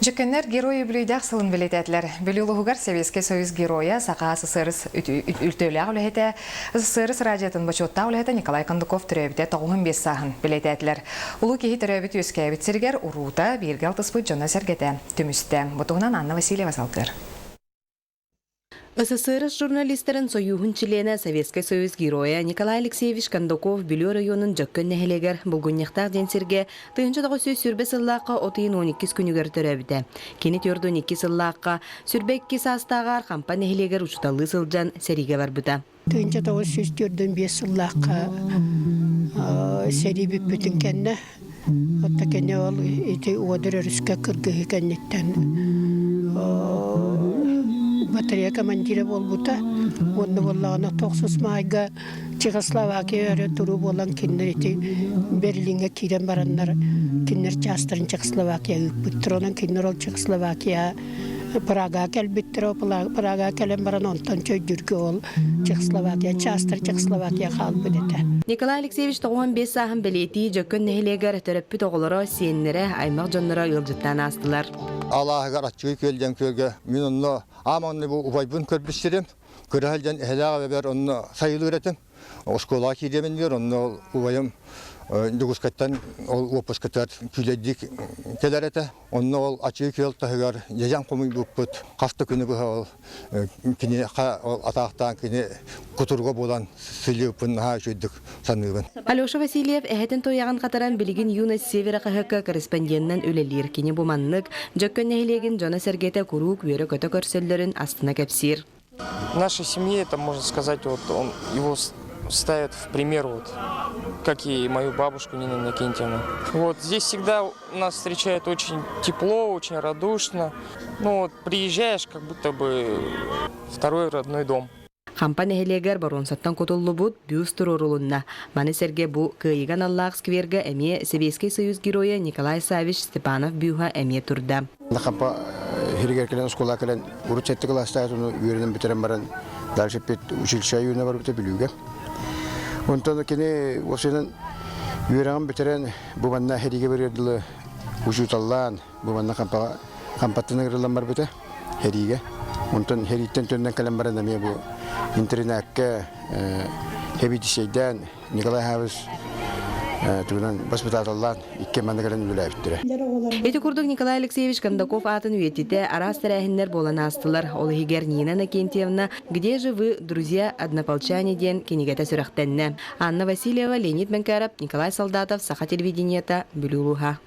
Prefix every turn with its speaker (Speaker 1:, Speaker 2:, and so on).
Speaker 1: Дьөккөннөр Герой үбүлүйдээх сылын бэлиэтээтилэр. Бүлүү улууһугар Сэбиэскэй Союз Геройа, Саха СССР үлтөөлөөх үлэһитэ, СССР радиотын бочуоттаах үлэһитэ Николай Кондаков төрөөбүтэ 95 сааһын бэлиэтээтилэр. Улуу киһи төрөөбүт-үөскээбит сиригэр уруута, бииргэ алтыспыт дьоно-сэргэтэ түмүстэ. Бу туһунан Анна Васильева салгыыр.
Speaker 2: СССР журналистарын Союһун чилиэнэ, Советскай Союз Геройа Николай Алексеевич Кондаков Бүлүү оройуонун Дьөккөн нэһилиэгэр Булгунньахтаах диэн сиргэ 1920 сыллаахха от ыйын 12 күнүгэр төрөөбүтэ. Кини 42 сыллаахха 22 саастааҕар Хампа нэһилиэгэр учууталлыы сылдьан сэриигэ барбыта.
Speaker 3: 1945 сыллаахха сэрии бүппүтүн кэннэ Отто кини ол ити Уодар өрүскэ кыргыһыы кэнниттэн батарея командира буолбута. Уонна буоллаҕына тохсус маайга Чехословакия өрө туруу буолан кинилэр ити Берлиҥҥэ киирэн бараннар кинилэр чаастарын Чехословакия ыыппыттар. Онон кинилэр ол Чехословакия Прага кэлбиттэрэ, Прага кэлэн баран онтон чөйдүргэ ол Чехословакия, чаастар Чехословакия хаалбыт этэ.
Speaker 2: Николай Алексеевич 95 сааһын бэлиэтии Дьөккөн нэһилиэгэр төрөппүт оҕолоро, сиэннэрэ, аймах дьонноро ыалдьыттаан аастылар.
Speaker 4: Алааһыгар Аччыгый күөл диэн күөлгэ мин онно аам онно бу убайбын көрбүт сирим. Кыра сылдьан эһэлээх эбэбэр онно сайылыыр этим. Оскуолаҕа киириэмин диир, онно убайым Дьокуускайтан ол уоппускатыгар күүлэйдии кэлэр этэ. Онно ол Ачыы күөл таһыгар дьэдьэн хомуйбуппут. Хас да күнү быһа ол киниэхэ ол атаахтаан кини кутурга буолан сылдьыбыппын наһаа үчүгэйдик саныыбын.
Speaker 2: Алеша Васильев эһэтин туйаҕын хатаран билигин Юность Севера хаһыакка корреспонденынан үлэлиир. Кини бу маннык Дьөккөн нэһилиэгин дьоно-сэргэтэ куруук үөрэ-көтө көрсөллөрүн астына кэпсиир.
Speaker 5: В нашей семье, это можно сказать, вот он его ставит в пример, вот, как и мою бабушку Нину Иннокентьевну. Вот здесь всегда нас встречают очень тепло, очень радушно. Ну вот приезжаешь, как будто бы второй родной дом.
Speaker 2: Хампа нэһилиэгэр боруонсаттан кутуллубут бюст туруорулунна. Маны сэргэ бу Кыайыыга аналлаах сквергэ эмиэ Сэбиэскэй Союз Геройа Николай Савич Степанов бюһа эмиэ турда.
Speaker 6: Хампа хиригэр кэлэн оскуола кэлэн урут сэттэ кылаастаах ону үөрэнэн бүтэрэн баран дальше пед училище үөрэнэ барбыта Бүлүүгэ. Онтон кини уопсайынан үөрэҕин бүтэрэн бу манна хэриигэ барыар дылы учууталлаан бу манна Хампаҕа Хампаттан ыҥырыллан барбыта хэриигэ. Онтон хэрииттэн төннөн кэлэн баран эмиэ бу интернакка хэбиитисэйдээн Николай Хабыс тугунан баспытааталлаан икки манна кэлэн үлэлээбиттэрэ.
Speaker 2: Ити курдук Николай Алексеевич Кондаков аатын үйэтитэ араас тэрээһиннэр буолан аастылар. Ол иһигэр Нина Иннокентьевна «Где же вы, друзья, однополчане» диэн кинигэтэ сүрэхтэннэ. Анна Васильева, Леонид Мэҥкээрэп, Николай Солдатов, Саха телевидениета, Бүлүү улууһа.